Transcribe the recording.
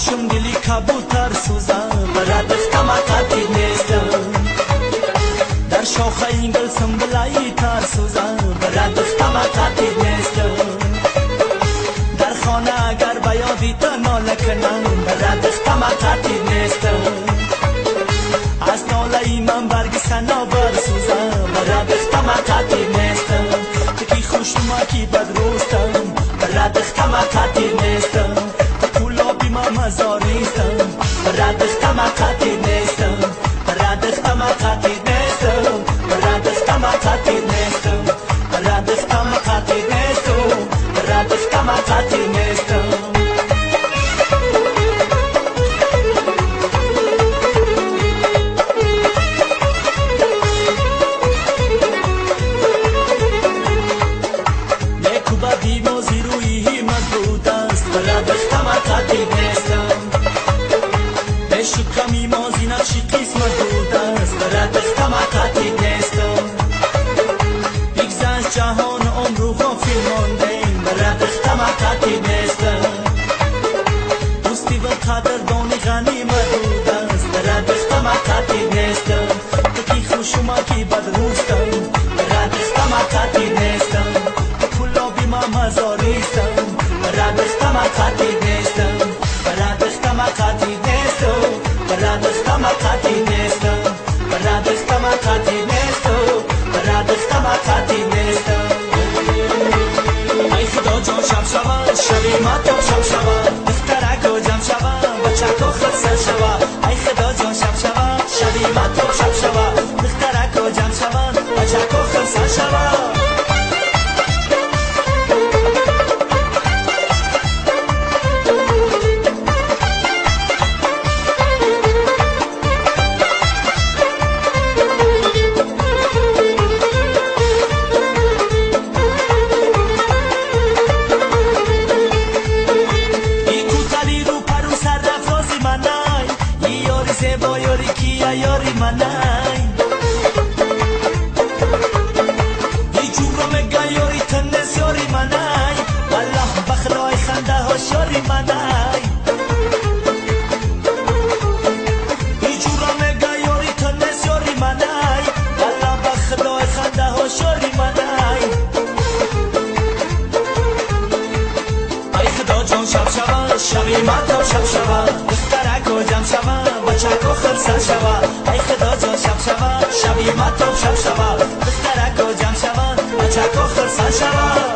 бошам дили кабутар сӯзам, барадихтама қатӣ нестам. Дар шохаи гул сумбулаи тар сӯзам, барадихтама қатӣ нестам. Дар хона агар ба ёди ту нола кунам, барадихтама қатӣ нестам. Аз нолаи ман барги санобар сӯзам, барадихтама қатӣ нестам. Ту ки хушнума ки бадрӯстам, барадихтама қатӣ нестам. Ту кӯлоби ман мазористам, барадихтама қатӣ нестам. Барадихтама қатӣ нестам, барадихтама қатӣ нестам. Барадихтама қатӣ нестам, барадихтама қатӣ нестам. Шуками мози нақши қисмат будааст, барадихтама қатӣ нестам. Бигзашт ҷаҳону умру ғофил мондем, барадихтама қатӣ нестам. Дӯстӣ ва қадрдони ғанимат будааст, барадихтама қатӣ нестам. Ту ки хушума ки бадрӯстам, барадихтама қатӣ нестам. Ту кӯлоби ман мазористам, барадихтама қатӣ нестам. Барадихтама қатӣ нестам, барадихтама қатӣ нестам. Барадихтама қатӣ нестам, барадихтама қатӣ нестам. Ай Худо ҷон шаб шава, шаби матоб шаб шава, духтарако ҷамъ шава, бачако хурсанд шава. Ай Худо ҷон шаб шава, шаби матоб шаб шава, духтарако ҷамъ шава, бачако хурсанд шава. Ёри манай ҳеҷуро мега ёри ту нест, ёри манай. Валлоҳ ба худои хандаҳош ёри манай. Ҳеҷуро мега ёри ту нест, ёри манай. Валлоҳ ба худои хандаҳош ёри манай. Ай Худо ҷон шаб шава, шаби матоб шаб шава, духтарако ҷамъ шава, бачако хурсанд шава. Ай Худо ҷон шаб шава, шаби матоб шаб шава, духтарако ҷамъ шава, бачако хурсанд шава.